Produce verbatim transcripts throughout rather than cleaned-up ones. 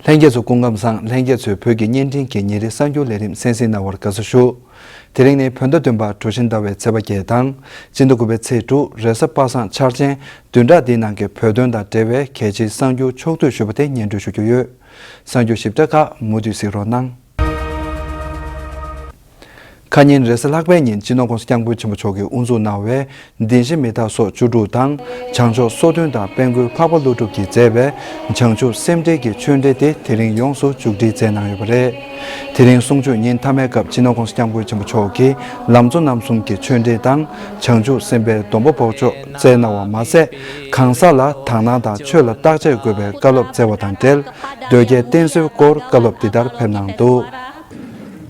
ལྷན་རྒྱས་ཚོ་སྐུ་ཁམས་བཟང་། ལྷན་རྒྱས་ཚོས་བོད་ཀྱི་བརྙན་འཕྲིན་གྱི་ཉིན་རེའི་གསར་འགྱུར་ལས་རིམ་གསན་གཟིགས་གནང་བར་དགའ་བསུ་ཞུ། དེ་རིང་ནི་བོད་ཟླ་བདུན་པ་གྲོ་བཞིན་ཟླ་བའི་ཚེས་པ་བརྒྱད་དང་། སྤྱི་ཟླ་དགུ་པའི་ཚེས་དྲུག་རེས་གཟའ་པ་སངས་འཆར་ཅན། བདུན་ཕྲག་འདིའི་ནང་གི་བོད་དོན་དང་འབྲེལ་བའི་གལ་ཆེའི་གསར་འགྱུར་ཕྱོགས་བསྡུས་ཞུས་པ་དེ་སྙན་སྒྲོན་ཞུ་རྒྱུ་ཡོད། གསར་འགྱུར་ཞིབ་ཕྲ་ཁག་མུ་མཐུད་གཟིགས་རོགས་གནང་། ཁ་ཉིན་རེས་གཟའ་ལྷག་པའི་ཉིན་སྤྱི་ནོར་༸གོང་ས་༸སྐྱབས་མགོན་ཆེན་པོ་མཆོག་གིས་དབུ་འཛུགས་གནང་བའི་བདེན་བཞི་མི་རྟག་སོགས་བཅུ་དྲུག་དང་། བྱང་ཆུབ་སོ་བདུན་དང་དཔལ་མགོན་འཕགས་པ་ཀླུ་སྒྲུབ་ཀྱིས་མཛད་པའི་བྱང་ཆུབ་སེམས་འགྲེལ་གྱི་ཆོས་འབྲེལ་དེ་དེ་རིང་ཡོངས་སུ་མཇུག་སྒྲིལ་མཛད་གནང་ཡོད་པ་རེད། དེ་རིང་གསུང་ཆོས་ཉིན་མཐའ་མའི་སྐབས་སྤྱི་ནོར་༸གོང་ས་༸སྐྱབས་མགོན་ཆེན་པོ་མཆོག་གིས་ལམ་གཙོ་རྣམ་གསུམ་གྱི་ཆོས་འབྲེལ་དང་། བྱང་ཆུབ་སེམས་དཔའི་སྡོང་པོ་འབོགས་ཆོག་སྩལ་གནང་བ་མ་ཟད། གང་ཟག་ལ་དག་སྣང་དང་ཆོས་ལ་བརྟག་དཔྱད་དགོས་པའི་བཀའ་སློབ་སྩལ་བ་དང་འབྲེལ། དོལ་རྒྱལ་བསྟེན་གསོལ་སྐོར་བཀའ་སློབ་འདི་ལྟར་ཕེབས་གནང་འདུག།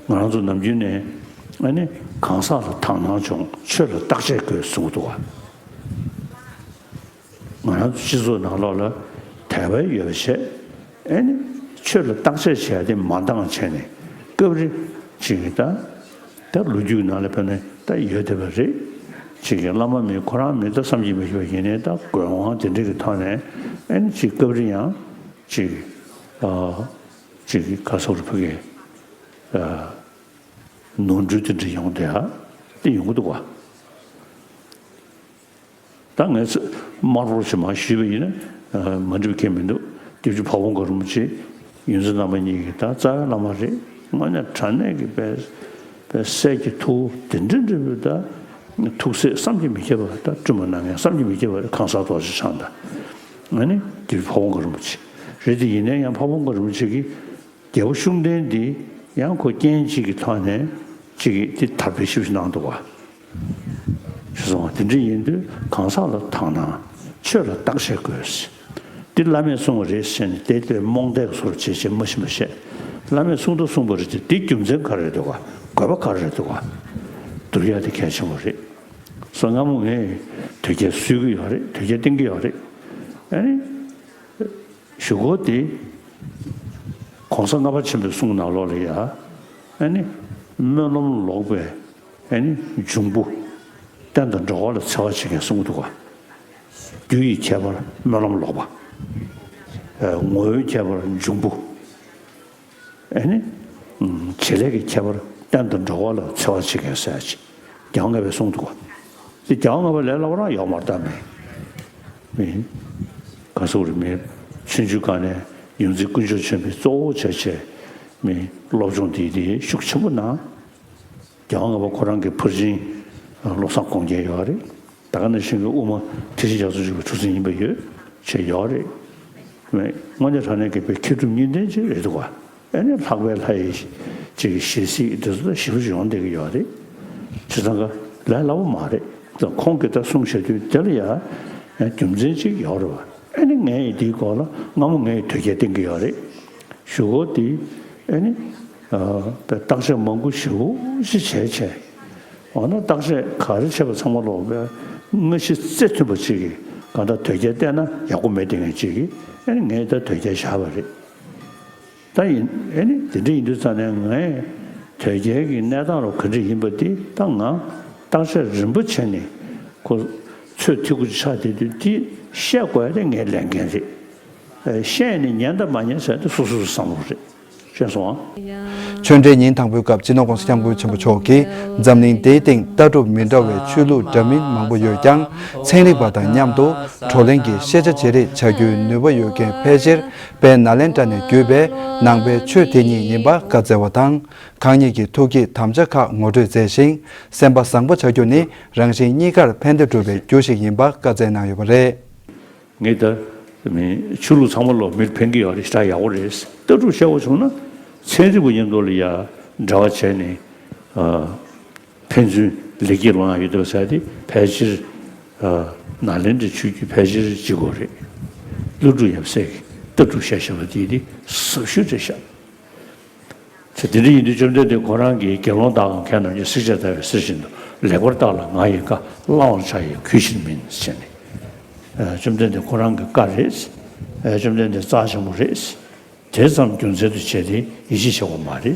ང་རང་ཚོ་ནམ་རྒྱུན་ནས་ཨ་ནི་གང་ཟག་ལ་དག་སྣང་སྦྱོང་། ཆོས་ལ་བརྟག་དཔྱད་དགོས་གསུང་གི་འདུག་བ། ང་རང་ཚོ་སྤྱི་ཚོགས་ནང་ལོགས་ལ་དད་པ་ཡོད་པ་བྱས། ཨ་ནི་ཆོས་ལ་བརྟག་དཔྱད་བྱས་ཏེ་མ་འདང་བྱས་ནས་སྐབས་རེ་ཅིག་གི་ད་ད་ལོ་རྒྱུས་ནང་ལ་ཕེབས་ནས་ད་ཡོད་བསྡད་པ་རེད། ཅིག་གི་བླ་མ་མེད་ཁོ་རང་མེད་ད་བསམ་གྱིས་མི་ཁྱབ་པ་ཡིན་ནའི་ད་དགོས་དབང་དེ་འདྲ་གི་ཐོག་ནས་ཨ་ནི་ཅིག་སྐབས་རེ་ཡང་ཅིག་ཨ་ཅིག་གི་ག་སོགས་རུ་ཕ་གི་ཨ་ནོར་འཁྲུལ་དེ་འདྲ་ཡོང་བསྡད་ཨ་དེ་ཡོང་གི་འདུག་བ། ད་ངས་དམར་པོ་ཞིག་མར་ཞུས་པ་ཡིན་ན་མ་འགྲིག་པ་ཁྱད་མི་འདུག། སྐྱབས་རྗེ་ཕ་བོང་ཁ་རིན་པོ་ཆེ་ཡོངས་འཛིན་རྣམ་པ་གཉིས་ཀྱི་ད་རྩ་བའི་བླ་མ་རེད། དངོས་གནས་དྲང་གནས་ཀྱི་དཔེ་དཔེ་སྲས་ཀྱི་ཐུ་བོ་དེ་འདྲ་འདྲ་པོའི་ད་ཐུགས་སྲས་བསམ་གྱིས་མི་ཁྱབ་པ། ད་སྤྲུལ་པ་གནང་མཁན་བསམ་གྱིས་མི་ཁྱབ་པ་རེད། ཁང་གསར་རྡོ་རྗེ་འཆང་དང་། ཨ་ནི་སྐྱབས་རྗེ་ཕ་བོང་ཁ་རིན་པོ་ཆེ་རེད། དེ་ཡིན་ན་ཡང་ཕ་བོང་ཁ་རིན་པོ་ཆེ་གིས་རྒྱལ་པོ་ཤུགས་ལྡན་འདི་ཡང་ཁོ་རྐྱེན་གཅིག་གི་ཐོག་ནས་གཅིག་གིས་འདི་དར་སྤེལ་ཞེ་པོ་ཞིག་གནང་འདུག་བ། ཞེས་གསུངས་པ་དེ་འདྲ་ཡིན་དུས་གང་ཟག་ལ་དག་སྣང་། ཆོས་ལ་བརྟག་དཔྱད་དགོས། འདི་བླ་མས་གསུངས་པ་རེད་ཟེར་ནས་དེ་ལྟར་རྨོངས་དད་བཟོ་འདྲ་བྱེད་བྱེད་མ་ཤེས་པ་བཤད། བླ་མས་གསུངས་ད་གསུངས་པ་རེད་དེ། དེ་རྒྱུ་མཚན་ག་རེ་འདུག་ག། དགོས་པ་ག་རེ་འདུག་ག། བསྡུར་ཡ་དེ་གལ་ཆེན་པོ་རེད། སོ་སྔ་མོ་ངས་དོལ་རྒྱལ་གསོད་ཀྱི་ཡོད་རེད། དོལ་རྒྱལ་བསྟེན་གྱི་ཡོད་རེད། ཨ་ནི། གཞུག་གུ་དེ་༸གོང་ས་ལྔ་པ་ཆེན་པོའི་གསུང་ནང་ལོགས་ལ་ཡ། ཨ་ནི་སྨོན་ལམ་ལོག་པའི་ཨ་ནི་འབྱུང་པོ་རྟེན་དང་འབྲེལ་བ་ལ་འཚེ་བ་བྱེད་མཁན་གསུང་གི་འདུག་ག། རྒྱུ་ཡི་ཁྱད་པར་སྨོན་ལམ་ལོག་པ། ཨ་ངོ་བོའི་ཁྱད་པར་འབྱུང་པོ། ཨ་ནི་བྱེད་ལས་ཀྱི་ཁྱད་པར་རྟེན་དང་འབྲེལ་བ་ལ་འཚེ་བ་བྱེད་མཁན་ཟེར་ཡ་ཅིག་རྒྱལ་བ་ལྔ་པས་གསུངས་འདུག་ག། དེ་རྒྱལ་བ་ལྔ་པ་ལས་སླ་པོ་རང་ཡོད་མ་རེད་ད། མི་མི་ག་སུ་རེད། མི་ཆུང་ཆུང་སྒང་ནས་ཡོངས་འཛིན་དཀོན་མཆོག་ཆེན་པོས་གཙོ་བོ་བྱས་བྱས་མི་སློབ་སྦྱོང་དེ་དེ་ཤུགས་ཆེན་པོ་གནང་། རྒྱལ་བ་ལྔ་པ་ཁོ་རང་གི་ཕར་ཕྱིན་བློ་བཟང་དགོངས་རྒྱན་ཡོད་རེད། ད་ག་ནང་བཞིན་གྱི་དབུ་མ་ཐེག་ཆེན་རྒྱ་མཚོ་ཆོས་ཀྱི་གྲུ་གཟིངས་ཡིན་པ་ཡོད་བྱས་ཡོད་རེད། དངོས་གནས་དྲང་གནས་ཀྱི་དཔེ་མཁས་གྲུབ་གཉིས་ལྡན་ཅིག་རེད་འདུག་ག། ཨ་ནི་ལྷག་པའི་ལྷ་ཡི་ཅིག་ཞལ་གཟིགས་དེ་ཚོ་ད་ཞེ་པོ་ཅིག་ཡོང་བསྡད་ཀྱི་ཡོད་རེད། བྱས་ཙང་ག་ལས་སླ་པོ་མ་རེད། ད་ཁོང་གིས་ད་གསུང་བྱས་དུས་དེ་ལ་ཡ་རྒྱུ་མཚན་ཅིག་ཡོད་རེད་བ། ཨ་ནི་ངས་ཡི་དེའི་སྐོར་ལ་སྔ་མོ་ངས་ཡི་དོལ་རྒྱལ་བསྟེན་གྱི་ཡོད་རེད། གཞུག་གུ་དེ་ཨ་ནི་ཨ་བརྟག་དཔྱད་མང་པོ་ཞེ་པོ་ཞིག་བྱས་བྱས། འོ་ན་བརྟག་དཔྱད་ག་རེ་བྱས་པ་ཚང་མ་ལོག་པའི་དངོས་གཞི་རྩ་མཐུན་པ་ཅིག་གིས་གང་ལྟར་དོལ་རྒྱལ་བསྟེན་ན་ཡག་པོ་མེད་བསྡད་མཁན་ཅིག་གིས་ཨ་ནི་ངས་ད་དོལ་རྒྱལ་བཞག་པ་རེད། ད་ཡིན་ཨེ་ནི་དེ་འདྲ་ཡིན་དུས་ཙང་ནས་ངས་དོལ་རྒྱལ་གྱི་གནས་སྟངས་རུ་ག་འདྲ་ཡིན་པ་དེ་ད་ང་བརྟག་དཔྱད་རིམ་པ་བྱས་ནས་ཁོ་ཚོད་ཐིག་པོ་ཆགས་བསྡད་དུས་དེ་བཤད་དགོས་ཡ་དེ་ངའི་ལས་འགན་རེད། ཨེ་བཤད་ནས་ཉན་དང་མ་ཉན་ཟེར་དེ་སོ་སོ་སོའི་བསམ་བློ་རེད། ཤེས་སོང་ཨ། ཆོས་འབྲེལ་ཉིན་དང་པོའི་སྐབས་སྤྱི་ནོར་༸གོང་ས་༸སྐྱབས་མགོན་ཆེན་པོ་མཆོག་གིས་འཛམ་གླིང་འདིའི་སྟེང་ལྟ་གྲུབ་མི་འདྲ་བའི་ཆོས་ལུགས་འདྲ་མིན་མང་པོ་ཡོད་ཀྱང་། ཚན་རིག་པ་དང་མཉམ་དུ་བགྲོ་གླེང་གི་ཤེས་བྱ་བརྗེ་རེས་བྱ་རྒྱུའི་ནུས་པ་ཡོད་མཁན་ཕལ་ཆེར་དཔལ་ནཱ་ལེནྡྲ་ནས་བརྒྱུད་པའི་ནང་པའི་ཆོས་དེ་ཉིད་ཡིན་པ་བཀའ་སྩལ་བ་དང་། གང་ཉིད་ཀྱི་ཐུགས་བསྐྱེད་དམ་བཅའ་ཁག་ངོ་སྤྲོད་མཛད་ཅིང་། སེམས་པ་བཟང་པོ་བྱ་རྒྱུ་ནི་རང་གཞན་གཉིས་ཀར་ཕན་བདེ་སྒྲུབ་པའི་རྒྱུ་ཞིག་ཡིན་པ་བཀའ་སྩལ་གནང་ཡོད་པ་རེད། ངས་ད་མི་ཆོས་ལུགས་ཚང་མ་ལོ་མིར་ཕན་གྱི་ཡོད་རེད། ཞེ་དྲག་ཡག་པོ་རེད། ལྟ་གྲུབ་བཤད་པ་བྱུང་ན་ཚན་རིག་པ་མཉམ་དུ་ལ་ཡ་འབྲེལ་བ་བྱས་ནས་ཨ་ཕན་ཚུན་ལེགས་སྐྱེས་ལོང་ཡ་ཡོད་དོ་ཟེར་ཏེ་ཕལ་ཆེར་ཨ་ནཱ་ལེནྡྲའི་ཆོས་བརྒྱུད་ཕལ་ཆེར་གཅིག་པོ་རེད། ཀླུ་སྒྲུབ་ཡབ་སྲས་ཀྱི་ལྟ་གྲུབ་བཤད་བཤད་པ་དེ་དེ་ཟབ་ཤོས་རེད་ཤག། ཚེ་འདི་འདྲ་ཡིན་དུས་བཅོམ་ལྡན་འདས་ཁོ་རང་གིས་དགེ་སློང་དག་གམ་མཁས་རྣམས་ཀྱིས། བསྲེགས་བཅད་བརྡར་བའི་གསེར་བཞིན་དུ། ལེགས་པར་བརྟགས་ལ་ང་ཡི་བཀའ། བླང་བར་བྱ་ཡི་གུས་ཕྱིར་མིན། ཟེར་ནས། ཨ་བཅོམ་ལྡན་འདས་ཁོ་རང་གི་བཀའ་རེད། ཨ་བཅོམ་ལྡན་འདས་རྩ་ཆེན་པོ་རེད། དེ་ཙམ་རྒྱུ་མཚན་དུ་བྱས་ཏེ་ཡིད་ཆེས་བྱེད་དགོས་མ་རེད།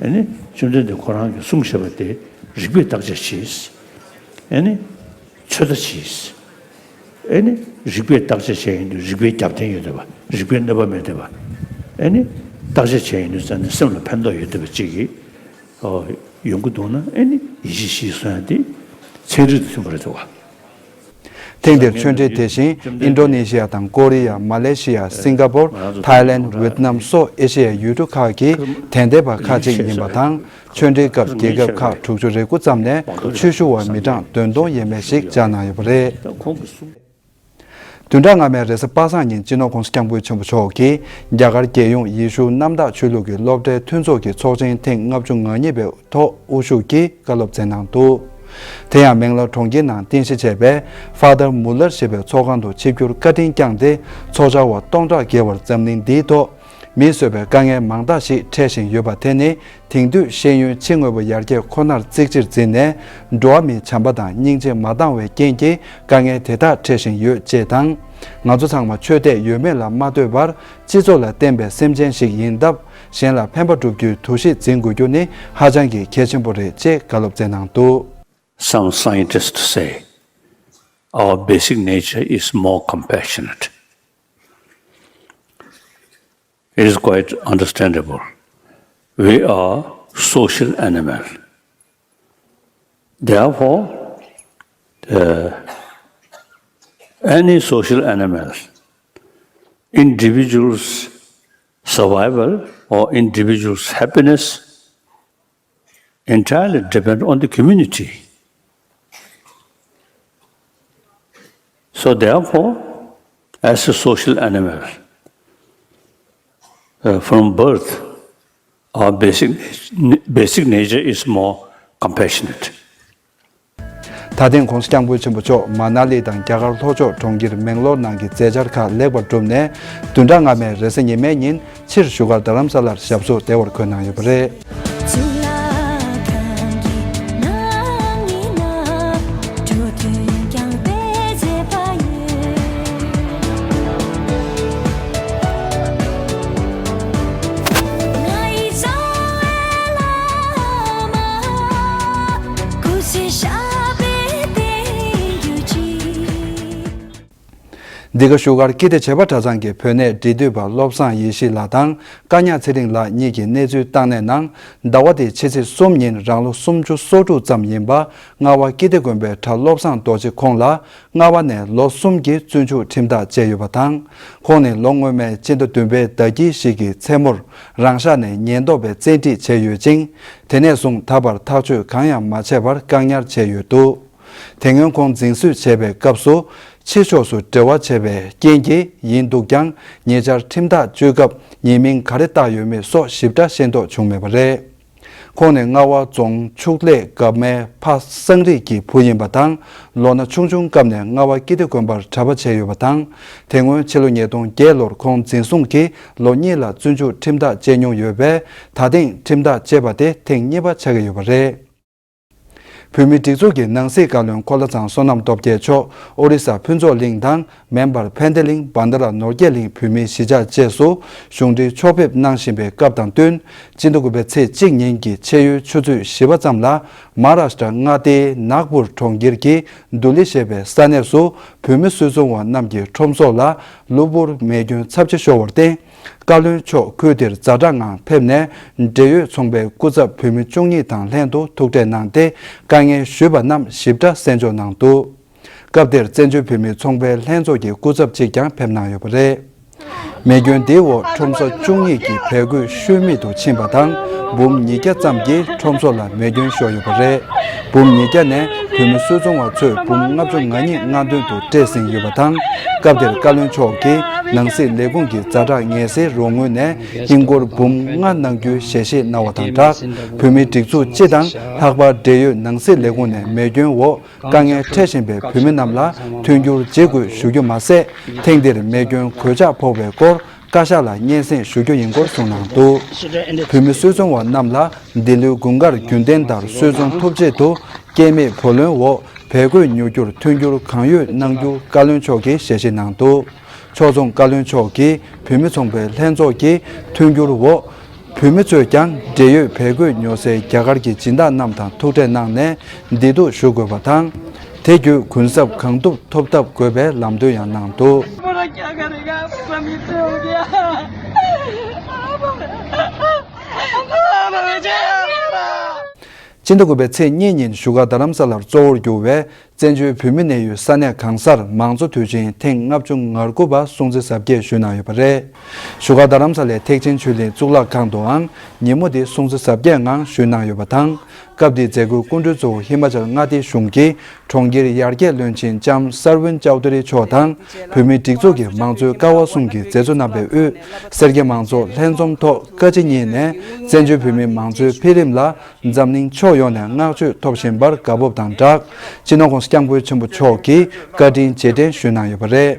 ཨ་ནི་བཅོམ་ལྡན་འདས་ཁོ་རང་གིས་གསུངས་བཞག་པ་དེ་རིགས་པས་བརྟག་དཔྱད་བྱས། ཨ་ནི་ཚོད་ལྟ་བྱས། ཨེ་ནི་རིགས་པས་བརྟག་དཔྱད་བྱས་ཡིན་དུས་རིགས་པའི་རྒྱབ་རྟེན་ཡོད་བསྡད་པ། རིགས་པའི་གནོད་པ་མེད་བསྡད་པ། ཨེ་ནི་བརྟག་དཔྱད་བྱས་ཡིན་དུས་ཙང་ནས་སེམས་ལ་ཕན་ཐོགས་ཡོད་བསྡད་པ་ཅིག་གི་ཡོང་གི་འདུག་ན། ཨེ་ནི་ཡིད་ཆེས་ཤིག་གསོན་ཡ་དེ་ཚན་རིག་དང་མཐུན་པ་རེད་འདུག་བ། ཐེངས་འདིར་ཆོས་འབྲེལ་དེ་བཞིན་ཨིན་ཌོ་ནེ་ཤི་ཡ་དང་ཀོ་རི་ཡ། མ་ལེ་ཤི་ཡ། སིང་ག་པོར། ཐའི་ལེན། ཝེད་ནམ་སོགས་ཨེ་ཤི་ཡའི་ཡུལ་གྲུ་ཁག་གི་དད་ལྡན་པ་ཁག་ཅིག་ཡིན་པ་དང་། ཆོས་འབྲེལ་སྐབས་རྒྱལ་ཁབ་ཁག་དྲུག་ཅུ་རེ་དགུ་ཙམ་ནས་ཆོས་ཞུ་བ་མི་གྲངས་བདུན་སྟོང་ཡས་མས་ཤིག་བཅར་གནང་ཡོད་པ་རེད། བདུན་ཕྲག་སྔ་མའི་རེས་གཟའ་པ་སངས་ཉིན་སྤྱི་ནོར་༸གོང་ས་༸སྐྱབས་མགོན་ཆེན་པོ་མཆོག་གིས་རྒྱ་གར་རྒྱལ་ཡོངས་ཡེ་ཤུ་གནམ་བདག་ཆོས་ལུགས་ཀྱི་སློབ་གྲྭའི་མཐུན་ཚོགས་ཀྱི་ཚོགས་ཆེན་ཐེངས་ལྔ་བཅུ་ང་གཉིས་པའི་ཐོག་དབུ་བཞུགས་ཀྱིས་བཀའ་སློབ་སྩལ་གནང་འདུག་དེ་ཡང་མེང་ལོར་གྲོང་ཁྱེར་ནང་རྟེན་གཞི་བྱས་པའི་ཧྥ་དར་མུ་ལར་ཞེས་པའི་ཚོགས་ཁང་དུ་ཆིབས་བསྒྱུར་བཀའ་དྲིན་བསྐྱངས་ཏེ། ཚོགས་བཅར་བ་སྟོང་ཕྲག་བརྒལ་བར་འཛམ་གླིང་འདིའི་ཐོག་མིས་བཟོས་པའི་དཀའ་ངལ་མང་དག་ཞིག་འཕྲད་བཞིན་ཡོད་པ་དེ་ནི། དེང་དུས་ཤེས་ཡོན་ཕྱི་དངོས་པོ་ཡར་རྒྱས་ཁོ་ནར་གཙིགས་ཆེར་འཛིན་ནས། འགྲོ་བ་མིའི་བྱམས་པ་དང་སྙིང་རྗེ་མ་འདང་བའི་རྐྱེན་གྱིས་དཀའ་ངལ་དེ་དག་འཕྲད་བཞིན་ཡོད་ཅེས་དང་། ང་ཚོ་ཚང་མ་ཆོས་དད་ཡོད་མེད་ལ་མ་ལྟོས་པར། སྤྱི་ཚོགས་ལ་བརྟེན་པའི་སེམས་ཅན་ཞིག་ཡིན་སྟབས། གཞན་ལ་ཕན་པ་བསྒྲུབ་རྒྱུའི་འདུ་ཤེས་འཛིན་དགོས་རྒྱུ་ནི་ཧ་ཅང་གི་གལ་ཆེན་པོ་རེད་ཅེས་བཀའ་སློབ་སྩལ་གནང་འདུག Some scientists say our basic nature is more compassionate. It is quite understandable. We are social animals. Therefore, uh, any social animal, individual's survival or individual's happiness entirely depend on the community. So therefore, as a social animal, uh, from birth, our basic, basic nature is more compassionate. ད་ཐེངས་༸གོང་ས་༸སྐྱབས་མགོན་ཆེན་པོ་མཆོག་མ་ན་ལི་དང་རྒྱ་གར་ལྷོ་ཕྱོགས་གྲོང་ཁྱེར་མེང་ལོར་ནང་གི་མཛད་འཆར་ཁག་ལེགས་པར་གྲུབ་ནས། བདུན་ཕྲག་སྔ་མའི་རེས་གཟའ་ཉི་མའི་ཉིན་ཕྱིར་བཞུགས་སྒར་རྡ་རམ་ས་ལར་ཞབས་སོར་བདེ་བར་འཁོད་གནང་ཡོད་པ་རེད། འདི་ག་བཞུགས་སྒར་ཀིརྟི་བྱེས་པ་གྲྭ་ཚང་གི་བོད་གནས་འབྲེལ་མཐུད་པ་བློ་བཟང་ཡེ་ཤེས་ལགས་དང་། བཀའ་ཉག་ཚེ་རིང་ལགས་གཉིས་ཀྱི་གནས་ཚུལ་བཏང་གནས་ནང་། ཟླ་བ་འདིའི་ཕྱི་ཚེས་གསུམ་ཉིན་རང་ལོ་སུམ་ཅུ་སོ་དྲུག་ཙམ་ཡིན་པ། རྔ་བ་ཀིརྟི་དགོན་པའི་གྲྭ་བློ་བཟང་རྡོ་རྗེ་ཁོང་ལ། རྔ་བ་ནས་ལོ་གསུམ་གྱི་བཙོན་འཇུག་ཁྲིམས་ཐག་བཅད་ཡོད་པ་དང་། ཁོང་ནི་ལོ་སྔོན་མའི་སྤྱི་ཟླ་བདུན་པའི་ཟླ་དཀྱིལ་ཞིག་གི་མཚན་མོར། རང་ཤག་ནས་ཉེན་རྟོག་པས་བཙན་ཁྲིད་བྱས་ཡོད་ཅིང་། དེ་ནས་བཟུང་ད་བར་ཐག་གཅོད་གང་ཡང་མ་བྱས་པར་བཀག་ཉར་བྱས་ཡོད་འདུག་དེ་སྔོན་ཁོང་འཛིན་བཟུང་བྱས་པའི་སྐབས་སུ། ཕྱི་ཕྱོགས་སུ་འབྲེལ་བ་བྱས་པའི་རྐྱེན་གྱིས་ཡིན་འདུག་ཀྱང་། ཉེ་ཆར་ཁྲིམས་ཐག་གཅོད་སྐབས་ཉེས་མིང་ག་རེ་བཏགས་ཡོད་མེད་སོགས་ཞིབ་ཕྲ་ཤེས་རྟོགས་བྱུང་མེད་པ་རེད། ཁོང་ནི་རྔ་བ་རྫོང་ཕྱུགས་ལས་སྒར་མའི་ཕ་སངས་རིས་ཀྱི་བུ་ཡིན་པ་དང་། ལོ་ན་ཆུང་ཆུང་སྐབས་ནས་རྔ་བ་ཀིརྟི་དགོན་པར་གྲྭ་པ་བྱས་ཡོད་པ་དང་། དེ་སྔོན་ཕྱི་ལོ་ཉིས་སྟོང་བརྒྱད་ལོར་ཁོང་འཛིན་བཟུང་གིས་ལོ་གཉིས་ལ་བཙོན་འཇུག་ཁྲིམས་ཐག་བཅད་མྱོང་ཡོད་པས། ད་ཐེངས་ཁྲིམས་ཐག་བཅད་པ་དེ་ཐེངས་གཉིས་པ་ཆགས་ཀྱི་ཡོད་པ་རེད། བོད་མིའི་སྒྲིག་འཛུགས་ཀྱི་ནང་སྲིད་བཀའ་བློན་འཁོར་ལོ་ཚང་བསོད་ནམས་སྟོབས་རྒྱལ་མཆོག་ཨོ་རི་ས་ཕུན་ཚོགས་གླིང་དང་། མེ་འབར་ཕན་བདེ་གླིང་། བྷན་དྷ་ར་ནོར་རྒྱས་གླིང་བོད་མིའི་གཞིས་ཆགས་བཅས་སུ་གཞུང་འབྲེལ་ཕྱོགས་ཕེབས་གནང་བཞིན་པའི་སྐབས་དང་བསྟུན། སྤྱི་ཟླ་དགུ་པའི་ཚེས་གཅིག་ཉིན་གྱི་ཕྱེད་ཡོལ་ཆུ་ཚོད་བཞི་པ་ཙམ་ལ། མ་ཧཱ་རཱ་ཤི་ཏྲ་མངའ་སྡེའི་ནཱག་པུར་གྲོང་ཁྱེར་གྱི་དུ་ལི་ཞེས་པའི་ས་གནས་སུ། བོད་མི་སུད་ཚོང་བ་རྣམས་ཀྱི་ཁྲོམ་ཚོགས་ལ་གློ་བུར་མེ་སྐྱོན་ཚབས་ཆེ་ཤོར་བར་བརྟེན། བཀའ་བློན་མཆོག་ཁུལ་དེར་ཛ་དྲག་ངང་ཕེབས་ནས། འབྲེལ་ཡོད་ཚོང་པའི་སྐུ་ཚབ་བོད་མི་བཅུ་གཉིས་དང་ལྷན་དུ་ཐུག་འཕྲད་གནང་སྟེ། དཀའ་ངལ་ཞུས་པ་རྣམས་ཞིབ་ཕྲ་གསན་འཇོག་གནང་འདུག་སྐབས་དེར་བཙན་བྱོལ་བོད་མིའི་ཚོང་པའི་ལྷན་ཚོགས་ཀྱི་སྐུ་ཚབ་ཅིག་ཀྱང་ཕེབས་གནང་ཡོད་པ་རེད། མེ་སྐྱོན་འདིའི་འོག་ཁྲོམ་ས་བཅུ་གཉིས་ཀྱི་བལ་གོས་ཤུལ་མེད་དུ་ཕྱིན་པ་དང་། འབུམ་ཉིས་བརྒྱ་ཙམ་གྱི་ཁྲོམ་ཚོགས་ལ་མེ་སྐྱོན་ཤོར་ཡོད་པ་རེད། འབུམ་ཉིས་བརྒྱ་ནས་བོད་མི་སུད་ཚོང་བ་ཚོས་འབུམ་ལྔ་བཅུ་ང་གཉིས་སྔ་འདོན་དུ་སྤྲད་ཟིན་ཡོད་པ་དང་། སྐབས་དེར་བཀའ་བློན་མཆོག་གིས་ནང་སྲིད་ལས་ཁུངས་ཀྱི་ཛ་དྲག་ངལ་སེལ་རོགས་དངུལ་ནས་ཧིན་སྒོར་འབུམ་ལྔ་གནང་རྒྱུའི་ཞལ་བཞེས་གནང་བ་དང་སྦྲགས། བོད་མིའི་སྒྲིག་འཛུགས་སྤྱི་དང་ལྷག་པར་འབྲེལ་ཡོད་ནང་སྲིད་ལས་ཁུངས་ནས་མེ་སྐྱོན་འོག་དཀའ་ངལ་འཕྲད་བཞིན་པའི་བོད་མི་རྣམས་ལ་མཐུན་འགྱུར་བྱེད་དགོས་ཞུ་རྒྱུ་མ་ཟད། ཐེངས་འདིར་མེ་སྐྱོན་གོད་ཆག་ཕོག་པའི་སྐོར་བཀའ་ཤག་ལ་སྙན་སེང་ཞུ་རྒྱུ་ཡིན་སྐོར་གསུངས་གནང་འདུག་བོད་མི་སུད་ཚོང་བ་རྣམས་ལ་འདི་ལོའི་དགུན་ཁར་རྒྱུན་ལྡན་ལྟར་སུད་ཚོང་ཐུབ་ཆེད་དུ། སྐྱེད་མེད་བུ་ལོན་འོག་བལ་གོས་ཉོ་རྒྱུར་མཐུན་འགྱུར་གང་ཡོད་གནང་རྒྱུ་བཀའ་བློན་མཆོག་གིས་ཞལ་བཞེས་གནང་འདུག་ཕྱོགས་མཚུངས་བཀའ་བློན་མཆོག་གིས་བོད་མི་ཚོང་པའི་ལྷན་ཚོགས་ཀྱི་མཐུན་འགྱུར་འོག་བོད་མི་ཚོས་ཀྱང་འབྲེལ་ཡོད་བལ་གོས་ཉོ་སའི་རྒྱ་གར་གྱི་སྦྱིན་བདག་རྣམས་དང་ཐུག་འཕྲད་གནང་ནས་བདེ་སྡུག་ཞུ་དགོས་པ་དང་། དེ་བརྒྱུད་གུན་གསབ་གང་ཐུབ་ཐོབ་ཐབས་དགོས་པའི་ལམ་སྟོན་ཡང་གནང་འདུག་སྤྱི་ཟླ་དགུ་པའི་ཚེས་གཉིས་ཉིན་བཞུགས་སྒར་རྡ་རམ་ས་ལར་གཙོ་བོར་གྱུར་བའི་བཙན་བྱོལ་བོད་མི་གནས་ཡུལ་ས་གནས་གང་སར་མང་གཙོ་དུས་ཆེན་ཐེངས་ལྔ་བཅུ་ང་དགུ་པ་སྲུང་བརྩི་གཟབ་རྒྱས་ཞུས་གནང་ཡོད་པ་རེད། བཞུགས་སྒར་རྡ་རམ་ས་ལའི་ཐེག་ཆེན་ཆོས་གླིང་གཙུག་ལག་ཁང་དུའང་ཉིན་མོ་འདི་སྲུང་བརྩི་གཟབ་རྒྱས་ངང་ཞུས་གནང་ཡོད་པ་དང་། སྐབས་འདིའི་མཛད་སྒོའི་སྐུ་མགྲོན་གཙོ་བོ་ཧི་མ་ཅལ་མངའ་སྡེའི་གཞུང་གི་གྲོང་ཁྱེར་ཡར་རྒྱས་བློན་ཆེན་ལྕམ་སར་ཝིན་ཅའུ་ཏུ་རི་མཆོག་དང་། བོད་མིའི་སྒྲིག་འཛུགས་ཀྱི་མང་གཙོའི་ཀ་བ་གསུམ་གྱི་མཛད་གཙོ་རྣམ་པའི་དབུས། སེར་སྐྱ་མང་ཚོགས་ལྷན་འཛོམས་ཐོག་བཀའ་སྤྱི་གཉིས་ནས་བཙན་བྱོལ་བོད་མིའི་མང་གཙོའི་འཕེལ་རིམ་ལ་འཛམ་གླིང་ཕྱོགས་ཡོངས་ནས་བསྔགས་བརྗོད་ཐོབ་བཞིན་པར་དགའ་སྤོབས་དང་སྦྲགས། སྤྱི་ནོར་༸གོང་ས་༸སྐྱབས་མགོན་ཆེན་པོ་མཆོག་གིས་བཀའ་དྲིན་རྗེས་དྲན་ཞུས་གནང་ཡོད་པ་རེད།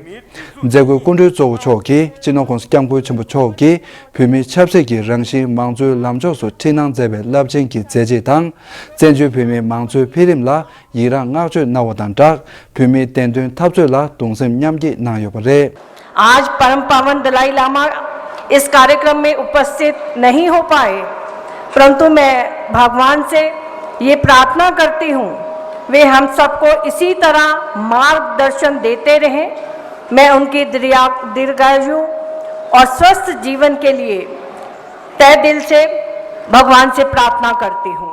མཛད་སྒོའི་སྐུ་མགྲོན་གཙོ་བོ་མཆོག་གིས་སྤྱི་ནོར་༸གོང་ས་༸སྐྱབས་མགོན་ཆེན་པོ་མཆོག་གིས་བོད་མིའི་ཆབ་སྲིད་ཀྱི་རང་བཞིན་མང་གཙོའི་ལམ་ཕྱོགས་སུ་འཁྲིད་གནང་མཛད་པའི་རླབས་ཆེན་གྱི་མཛད་རྗེས་དང་། བཙན་བྱོལ་བོད་མིའི་མང་གཙོའི་འཕེལ་རིམ་ལ་ཡི་རངས་བསྔགས་བརྗོད་གནང་བ་དང་སྦྲགས། བོད་མིའི་བདེན་དོན་འཐབ་རྩོད་ལ་གདུང་སེམས་མཉམ་སྐྱེད་གནང་ཡོད་པ་རེད། आज परम पावन दलाई लामा इस कार्यक्रम में उपस्थित नहीं हो पाए, परंतु मैं भगवान से ये प्रार्थना करती हूँ, वे हम सबको इसी तरह मार्गदर्शन देते रहें। मैं उनकी दीर्घा- दीर्घायु और स्वस्थ जीवन के लिए तहे दिल से भगवान से प्रार्थना करती हूँ।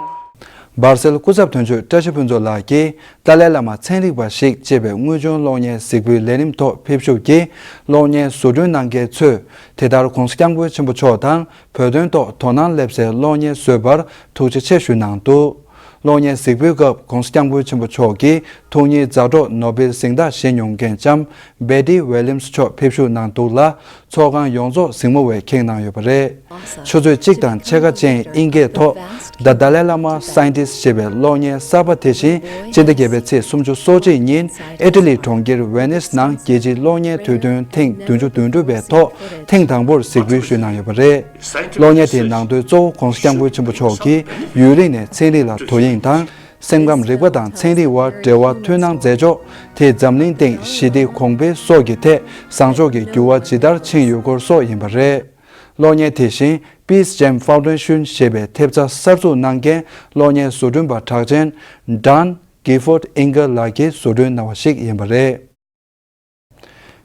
སྦར་སེལ་སྐུ་ཚབ་དོན་གཅོད་བཀྲ་ཤིས་ཕུན་ཚོགས་ལགས་ཀྱིས་ཏཱ་ལའི་བླ་མ་ཚན་རིག་པ་ཞིག་ཅེས་པའི་དངོས་བྱུང་གློག་བརྙན་གཟིགས་འབུལ་ལས་རིམ་ཐོག་ཕེབས་ཞུགས་ཀྱིས། གློག་བརྙན་བཟོ་སྐྲུན་གནང་མཁན་ཚོས་དེ་ལྟར་༸གོང་ས་༸སྐྱབས་མགོན་ཆེན་པོ་མཆོག་དང་བོད་དོན་ཐོག་དོ་སྣང་སླེབས་སའི་གློག་བརྙན་བཟོས་པར་ཐུགས་རྗེ་ཆེ་ཞུས་གནང་འདུག་གློག་བརྙན་གཟིགས་འབུལ་སྐབས་༸གོང་ས་༸སྐྱབས་མགོན་ཆེན་པོ་མཆོག་གིས་ཐུགས་ཉིད་མཛའ་གྲོགས་ནོ་བེལ་གཟེངས་རྟགས་བཞེས་མྱོང་མཁན་ལྕམ་སྦེ་ཏི་ཝེ་ལིམ་སི་མཆོག་ཕེབས་ཞུགས་གནང་འདུག་ལ། ཚོགས་ཁང་ཡོངས་རྫོགས་གཟིགས་མོ་བས་ཁེངས་གནང་ཡོད་པ་རེད། ཆུ་ཚོད་གཅིག་དང་ཕྱེད་ཀ་ཅན་དབྱིན་སྐད་ཐོག The Dalai Lama Scientist ཞེས་པའི་གློག་བརྙན་གསར་པ་དེ་བཞིན་སྤྱི་ཟླ་བརྒྱད་པའི་ཚེས་སོ་གཅིག་ཉིན་ཨི་ཊ་ལི་གྲོང་ཁྱེར་ཝེ་ནིས་ནང་རྒྱལ་སྤྱིའི་གློག་བརྙན་དུས་སྟོན་ཐེངས་བདུན་ཅུ་དོན་དྲུག་པའི་ཐོག་ཐེངས་དང་པོར་གཟིགས་འབུལ་ཞུས་གནང་ཡོད་པ་རེད། གློག་བརྙན་དེའི་ནང་དོན་གཙོ་བོ་༸གོང་ས་༸སྐྱབས་མགོན་ཆེན་པོ་མཆོག་གིས་ཡུན་རིང་ནས་ཚན་རིག་ལ་དོ་དབྱིངས་དང་། སེམས་ཁམས་རིག་པ་དང་ཚན་རིག་དབར་འབྲེལ་བ་མཐུན་སྣང་མཛད་ཕྱོགས་དེས་འཛམ་གླིང་སྟེང་ཞི་བདེ་གོང་འཕེལ་སོགས་ཀྱི་ཐད་བཟང་ཕྱོགས་ཀྱི་འགྱུར་བ་ཇི་ལྟར་ཕྱིན་ཡོད་སྐོར་སོགས་ཡིན་པ་རེད། གློག་བརྙན་དེ་བཞིན་Peace Gem Foundation ཞེས་པའི་ཐེབས་རྩ་གསར་འཛུགས་གནང་མཁན་གློག་བརྙན་བཟོ་སྐྲུན་པ་གྲགས་ཅན་Don Gifford Engel ལགས་ཀྱིས་བཟོ་སྐྲུན་གནང་བ་ཞིག་ཡིན་པ་རེད།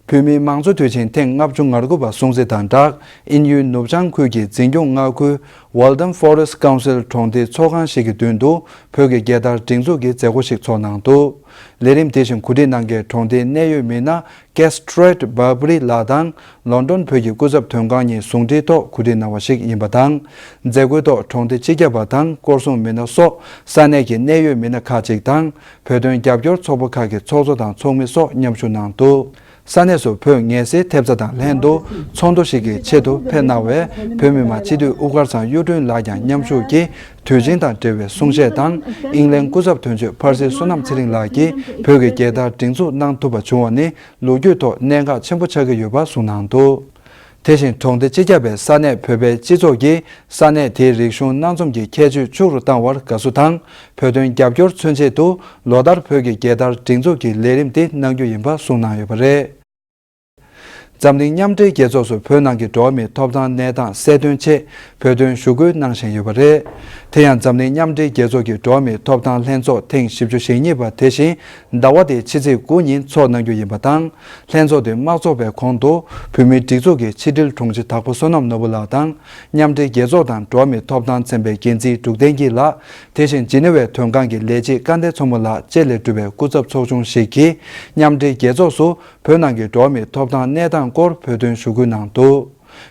བོད་མིའི་མང་གཙོ་དུས་ཆེན་ཐེངས་ལྔ་བཅུ་ང་དགུ་པ་སྲུང་བརྩི་དང་སྦྲགས། དབྱིན་ཡུལ་ནུབ་བྱང་ཁུལ་གྱི་འཛིན་སྐྱོང་མངའ་ཁུལ་Waltham Forest Council གྲོང་སྡེའི་ཚོགས་ཁང་ཞིག་གི་མདུན་དུ་བོད་ཀྱི་རྒྱལ་དར་སྒྲེང་འཛུགས་ཀྱི་མཛད་སྒོ་ཞིག་ཚོགས་གནང་འདུག་ལས་རིམ་དེ་བཞིན་གོ་སྒྲིག་གནང་མཁན་གྲོང་སྡེའི་གནད་ཡོད་མི་སྣ་Gertrude Barberi ལགས་དང་། ལོན་ཌོན་བོད་ཀྱི་སྐུ་ཚབ་དོན་ཁང་གཉིས་ཟུང་འབྲེལ་ཐོག་གོ་སྒྲིག་གནང་བ་ཞིག་ཡིན་པ་དང་། མཛད་སྒོའི་ཐོག་གྲོང་སྡེ་སྤྱི་ཁྱབ་པ་དང་སྐོར་སྲུང་མི་སྣ་སོགས་ས་གནས་ཀྱི་གནད་ཡོད་མི་སྣ་ཁག་ཅིག་དང་། བོད་དོན་རྒྱབ་སྐྱོར་ཚོགས་པ་ཁག་གི་ཚོགས་གཙོ་དང་ཚོགས་མི་སོགས་མཉམ་ཞུགས་གནང་འདུག་ས་གནས་སུ་བོད་ངལ་སེལ་ཐེབས་རྩ་དང་ལྷན་དུ་ཚོགས་འདུ་ཞིག་གི་ཆེད་དུ་ཕེབས་གནང་བའི་བོད་མི་མང་སྤྱི་འཐུས་དབུ་དཀར་ཚང་གཡུ་སྒྲོན་ལགས་ཀྱང་མཉམ་ཞུགས་ཀྱིས་དུས་ཆེན་དང་འབྲེལ་བའི་གསུང་བཤད་དང་། དབྱིན་ལན་སྐུ་ཚབ་དོན་གཅོད་ཕར་སེལ་བསོད་ནམས་ཚེ་རིང་ལགས་ཀྱིས་བོད་ཀྱི་རྒྱལ་དར་སྒྲེང་འཛུགས་གནང་ཐུབ་པ་བྱུང་བ་ནི་ལོ་རྒྱུས་ཐོག་གནད་འགག་ཆེན་པོ་ཆགས་ཀྱི་ཡོད་པ་གསུངས་གནང་འདུག་དེ་བཞིན་གྲོང་སྡེ་སྤྱི་ཁྱབ་པས་ས་གནས་བོད་པའི་སྤྱི་ཚོགས་ཀྱིས་ས་གནས་དེའི་རིག་གཞུང་སྣ་འཛོམས་ཀྱི་ཁྱད་ཆོས་ཕྱུག་རུ་བཏང་བར་དགའ་བསུ་དང་། བོད་དོན་རྒྱབ་སྐྱོར་མཚོན་ཆེད་དུ་ལོ་ལྟར་བོད་ཀྱི་རྒྱལ་དར་སྒྲེང་འཛུགས་ཀྱི་ལས་རིམ་དེ་གནང་རྒྱུ་ཡིན་པ་གསུངས་གནང་ཡོད་པ་རེད། འཛམ་གླིང་མཉམ་འབྲེལ་རྒྱལ་ཚོགས་སུ་བོད་ནང་གི་འགྲོ་བ་མིའི་ཐོབ་ཐང་གནས་སྟངས་གསལ་སྟོན་ཆེད་བོད་དོན་ཞུ་སྐུལ་གནང་བཞིན་ཡོད་པ་རེད། དེ་ཡང་འཛམ་གླིང་མཉམ་འབྲེལ་རྒྱལ་ཚོགས་ཀྱི་འགྲོ་བ་མིའི་ཐོབ་ཐང་ལྷན་ཚོགས་ཐེངས་བཞི་བཅུ་ཞེ་གཉིས་པ་དེ་བཞིན་ཟླ་བ་འདིའི་ཕྱི་ཚེས་དགུ་ཉིན་ཚོགས་གནང་རྒྱུ་ཡིན་པ་དང་། ལྷན་ཚོགས་དེ་མ་འཚོགས་པའི་གོང་དུ་བོད་མིའི་སྒྲིག་འཛུགས་ཀྱི་ཕྱི་དྲིལ་དྲུང་ཆེ་དྭགས་པོ་བསོད་ནམས་ནོར་བུ་ལགས་དང་། མཉམ་འབྲེལ་རྒྱལ་ཚོགས་དང་འགྲོ་བ་མིའི་ཐོབ་ཐང་ཚན་པའི་འགན་འཛིན་འབྲུག་བསྟན་སྐྱིད་ལགས། དེ་བཞིན་ཇི་ནི་ཝའི་དོན་ཁང་གི་ལས་བྱེད་སྐལ་ལྡན་མཚོ་མོ་ལགས་བཅས་ལས་གྲུབ་པའི་སྐུ་ཚབ་ཚོགས་ཆུང་ཞིག་གིས་མཉམ་འབྲེལ་རྒྱལ་ཚོགས་སུ་བོད་ནང་གི་འགྲོ་བ་མིའི་ཐོབ་ཐང་གནས་སྟངས་སྐོར་བོད་དོན་ཞུ་སྐུལ་གནང་འདུག་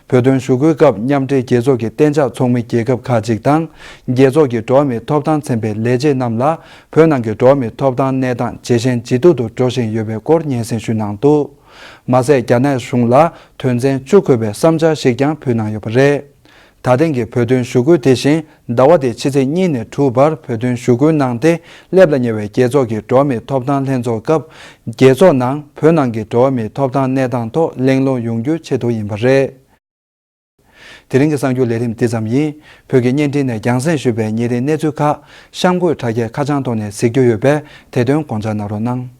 བོད་དོན་ཞུ་སྐུལ་སྐབས་མཉམ་འབྲེལ་རྒྱལ་ཚོགས་ཀྱི་གཏན་འཇགས་ཚོགས་མི་རྒྱལ་ཁབ་ཁག་ཅིག་དང་། རྒྱལ་ཚོགས་ཀྱི་འགྲོ་བ་མིའི་ཐོབ་ཐང་ཚན་པའི་ལས་བྱེད་རྣམས་ལ་བོད་ནང་གི་འགྲོ་བ་མིའི་ཐོབ་ཐང་གནས་སྟངས་ཇེ་ཞན་ཇེ་སྡུག་ཏུ་འགྲོ་བཞིན་ཡོད་པའི་སྐོར་སྙན་སེང་ཞུས་གནང་འདུག་མ་ཟད་རྒྱ་ནག་གཞུང་ལ་དོན་ཚན་བཅུ་འཁོད་པའི་བསམ་འཆར་ཞིག་ཀྱང་ཕུལ་གནང་ཡོད་པ་རེད། ད་ཐེངས་ཀྱི་བོད་དོན་ཞུ་སྐུལ་དེ་བཞིན་ཟླ་བ་འདིའི་ཕྱི་ཚེས་གཉིས་ནས་དྲུག་བར་བོད་དོན་ཞུ་སྐུལ་གནང་སྟེ། སླེབས་ལ་ཉེ་བའི་རྒྱལ་ཚོགས་ཀྱི་འགྲོ་བ་མིའི་ཐོབ་ཐང་ལྷན་ཚོགས་སྐབས། རྒྱལ་ཚོགས་ནང་བོད་ནང་གི་འགྲོ་བ་མིའི་ཐོབ་ཐང་གནས་སྟངས་ཐོག་གླེང་སློང་ཡོང་རྒྱུའི་ཆེད་དུ་ཡིན་པ་རེད། དེ་རིང་གི་གསར་འགྱུར་ལས་རིམ་འདི་ཙམ་ཡིན། བོད་ཀྱི་བརྙན་འཕྲིན་ནས་རྒྱང་སྲིང་ཞུས་པའི་ཉིན་རེའི་གནས་ཚུལ་ཁག་གཤམ་འཁོད་དྲ་རྒྱའི་ཁ་བྱང་ཐོག་ནས་གཟིགས་རྒྱུ་ཡོད་པས་དེ་དོན་དགོངས་འཇགས་གནང་རོགས་གནང་།